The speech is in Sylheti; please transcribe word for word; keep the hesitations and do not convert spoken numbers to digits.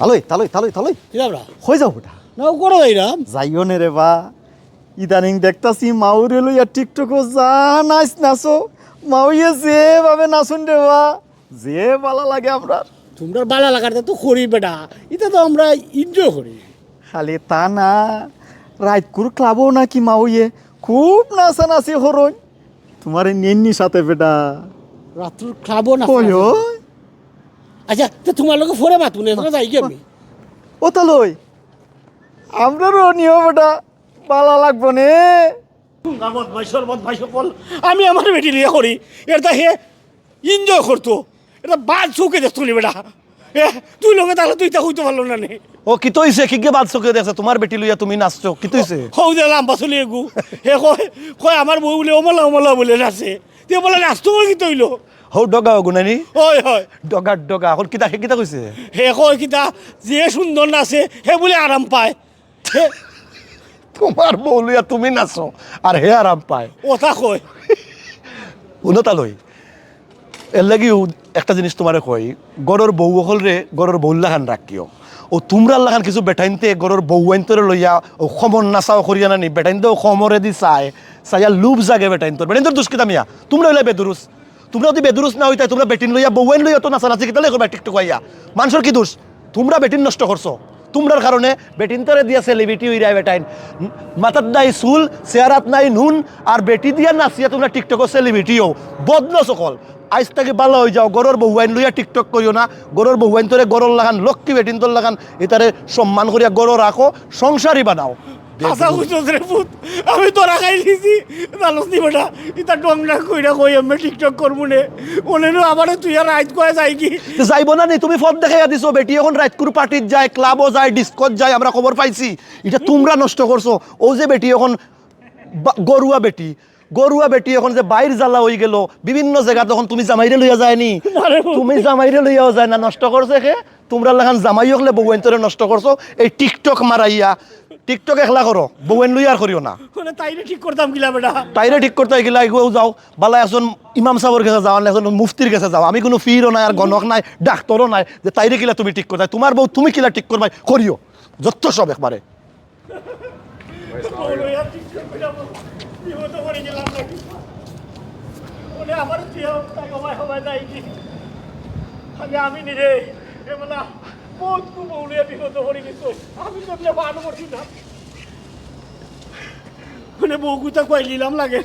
তালই, তালই, তালই, তালই। কিতা আমরা? কই যাও বেটা? না, ও করো যাইরাম। যাইও নে রে বা। ইদানিং দেখতাছি মাউরে লইয়া TikTok-ও যা নাচ নাচো। মাউয়ে যেভাবে নাচইন রে বা, যে বালা লাগে আমরার। তোমরার বালা লাগার তো করি বেটা, ইতা তো আমরা এনজয় করি। খালি তা না, রাইতকুর ক্লাবো নাকি মাউয়ে খুব নাচানাচি করইন। তুমারে নেইননি সাথে বেটা। রাত্রর ক্লাবো না। কই অয়? আচ্ছা, তো তুমার লগে পরে মাতমু নে, তোরা যাইগি আমি। ও তালই, আমরারও নিও বেটা, বালা লাগবো নে। বদমাইশর বদমাইশ সকল, আমি আমার বেটি লইয়া করি, এর তা হে এনজয় করতো, এটা বাদ চউখে দেখতো নি বেটা। এ, তুই লগে তাহলে তুই তা কইতে পারলো না নে। ও, কিতা অইছে? কিগে বাদ চউখে দেখছে? তুমার বেটি লইয়া তুমি নাচছো, কিতা অইছে? হউ দে লাম্বা চলি এগু। হে কয়, কয় আমার বউ বুলে অমলা অমলা বুলে নাচে। তে বুলে নাচতো বুলে কিতা অইলো? হউ ডগা অগু নানি? অয়, অয়। ডগা, ডগা। অখন কিতা, হে কিতা কইছে? হে কয় কিতা, যে সুন্দর নাচে, হে বুলে আরাম পায়। হে, তুমার বউ লইয়া তুমি নাচো, আর হে আরাম পায়। অতা কয়। হুনো তালই, এর লাগিউ একটা জিনিস তুমারে কই, ঘরর বউ অকলরে ঘরর বউর লাখান রাখিও। ও তুমরার লাখান কিছু বেটাইন্তে ঘরর বউয়াইন্তরে লইয়া ও খমর নাচাও করিয়া নানি, বেটাইন্তে ও খমরেদি চায়, চাইয়া লোভ জাগে বেটাইন্তর। বেটাইন্তর দুষ কিতা মিয়া? তুমরা অইলা বেদুরুস। তুমরা যুদি বেদুরুস না অইতায়, তুমরা বেটিন লইয়া বউয়াইন লইয়া তো নাচানাচি কিতা লাগি করবায় TikTok-ও আইয়া? মানষর কি দুষ? তুমরা বেটিন নষ্ট করছো। তুমরার কারণে বেটিন্তরে দিয়া celebrity অইরায় বেটাইন। মাথাত নাই চুল, চেহারাত নাই নুন, আর বেটি দিয়া নাচিয়া তুমরা TikTok-ও celebrity অও। বদনস অকল। আইজ থাকি বালা অইযাও, ঘরর বউয়াইন লইয়া TikTok করিও না। ঘরর বউয়াইন্তরে ঘরর লাখান, লক্ষ্মী বেটিন্তর লাখান, ইতারে সম্মান করিয়া ঘরো রাখো, সংসারী বানাও। হাছা কইছস রে পুত, আমি ধরা খাইলিছি। জানোস নি বেটা, ইতা ঢং ঢং কইরা কই আমি TikTok করমু নে। অনেনু আমারে তুই আর রাইত কয় যাইগি। তে যাইবো না নি? তুমি পথ দেখাইয়া দিছো, বেটি অখন রাইতকুর party-ত যায়, club-ও যায়, disco-ত যায়, আমরা খবর পাইছি। ইটা তুমরা নষ্ট করছো। অউ যে বেটি অখন বা-, গরুয়া বেটি, গরুয়া বেটি অখন যে বাইর জ্বালা অইগেলো, বিভিন্ন জাগাত অখন তুমি জামাইরে লইয়া যায়নি? না রে পুত। তুমি জামাইরে লইয়াও যায় না, নষ্ট করছে কে? তুমরার লাখান জামাই অকলে বউয়াইন্তরে নষ্ট করছো, এই TikTok মারাইয়া। TikTok একলা করো, বউয়াইন লইয়া আর করিও না। মানে তাইরে ঠিক করতাম কিলা বেটা? তাইরে ঠিক করতায় কিলা, এগু যাও, বালা একজন ইমাম সাবর গেছে যাও, আর একজন মুফতির গেছে যাও। আমি কুনু পীরও নায়, আর গণক নায়, ডাক্তরও নায়, যে তাইরে কিলা তুমি ঠিক করতায়। তুমার বউ তুমি কিলা ঠিক করবায়, করিও। যত সব একবারে। বউ লইয়া TikTok কইরা বিপদো পড়ি গেলাম নাকি? ওরে আমার তুই তাই হবাই হবাই যাইগি। আমি, আমি নি রে, এ বলা, বহুত খুব বউ লইয়া বিপদো পড়ি গেছো। আমি তো এমনে ভালো করছি না। মানে বউ কুতা কইলিলাম লাগে।